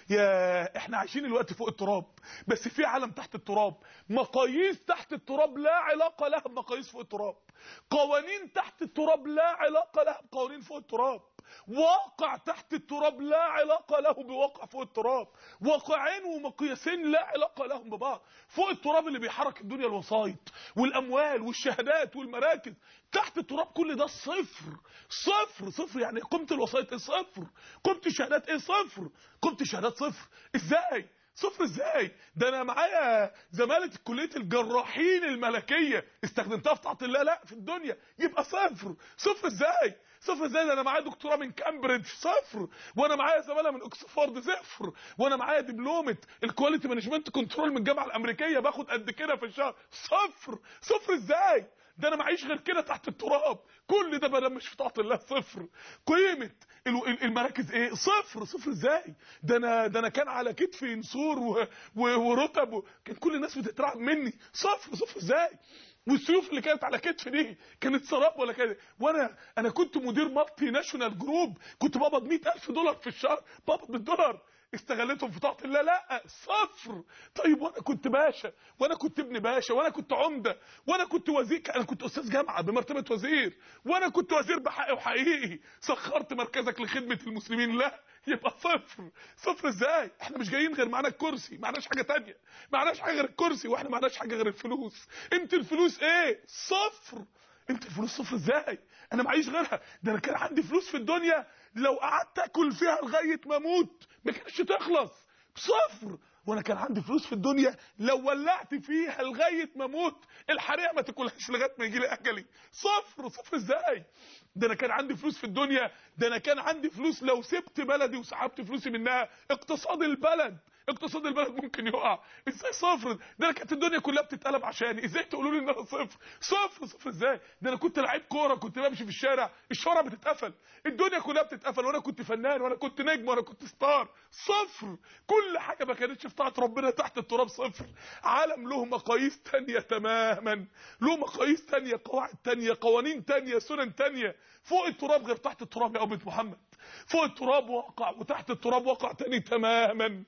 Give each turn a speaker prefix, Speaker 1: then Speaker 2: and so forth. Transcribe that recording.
Speaker 1: يا احنا عايشين الوقت فوق التراب، بس في عالم تحت التراب، مقاييس تحت التراب لا علاقة لها بمقاييس فوق التراب، قوانين تحت التراب لا علاقة لها بقوانين فوق التراب، واقع تحت التراب لا علاقة له بواقع فوق التراب، واقعين ومقياسين لا علاقة لهم ببعض. فوق التراب اللي بيحرك الدنيا الوسايط والأموال والشهادات والمراكز، تحت التراب كل ده صفر صفر صفر. يعني قيمة الوسايط ايه؟ صفر. قيمة الشهادات ايه؟ صفر. قيمة الشهادات صفر. ازاي؟ صفر ازاي؟ ده انا معايا زمالة كلية الجراحين الملكية، استخدمتها في طاعة الله؟ لا، في الدنيا، يبقى صفر. صفر ازاي؟ صفر ازاي؟ ده انا معايا دكتوراه من كامبريدج، صفر. وانا معايا زمالة من اوكسفورد، صفر. وانا معايا دبلومة ال quality management control من الجامعة الامريكية، باخد قد كده في الشهر، صفر. صفر ازاي؟ ده انا معيش غير كده تحت التراب، كل ده بقى مش في طاعة الله، صفر. قيمة المراكز ايه؟ صفر. صفر ازاي؟ ده انا كان على كتفي نسور ورتب، كان كل الناس بتترعب مني، صفر. صفر ازاي؟ والسيوف اللي كانت على كتفي دي كانت سراب ولا كده؟ وانا كنت مدير multinational group، كنت بقبض $100,000 في الشهر، بقبض بالدولار، استغلتهم في طاعة الله؟ لا، صفر. طيب وانا كنت باشا، وانا كنت ابن باشا، وانا كنت عمده، وانا كنت وزير، انا كنت استاذ جامعه بمرتبه وزير، وانا كنت وزير بحقي وحقيقي، سخرت مركزك لخدمة المسلمين؟ لا، يبقى صفر. صفر ازاي؟ احنا مش جايين غير معانا الكرسي، معناش حاجة تانية، معناش حاجة غير الكرسي، واحنا معناش حاجة غير الفلوس. قيمة الفلوس ايه؟ صفر. قيمة الفلوس صفر ازاي؟ انا معيش غيرها، ده انا كان عندي فلوس في الدنيا لو قعدت اكل فيها لغاية ما اموت ما كانتش تخلص، صفر. وانا كان عندي فلوس في الدنيا لو ولعت فيها لغاية ما اموت الحريقه ما تاكلهاش لغاية ما يجي لي اجلي، صفر. صفر ازاي؟ ده انا كان عندي فلوس في الدنيا، ده انا كان عندي فلوس لو سبت بلدي وسحبت فلوسي منها اقتصاد البلد، اقتصاد البلد ممكن يقع، ازاي صفر؟ ده انا كانت الدنيا كلها بتتقلب عشاني، ازاي تقولوا لي ان انا صفر؟ صفر. صفر ازاي؟ ده انا كنت لعيب كورة، كنت بمشي في الشارع الشوارع بتتقفل، الدنيا كلها بتتقفل، وانا كنت فنان، وانا كنت نجم، وانا كنت ستار، صفر. كل حاجة ما كانتش في طاعة ربنا تحت التراب صفر. عالم له مقاييس ثانية تماما، له مقاييس ثانية، قواعد ثانية، قوانين ثانية، سنن ثانية. فوق التراب غير تحت التراب يا أمة محمد، فوق التراب واقع وتحت التراب واقع ثاني تماما.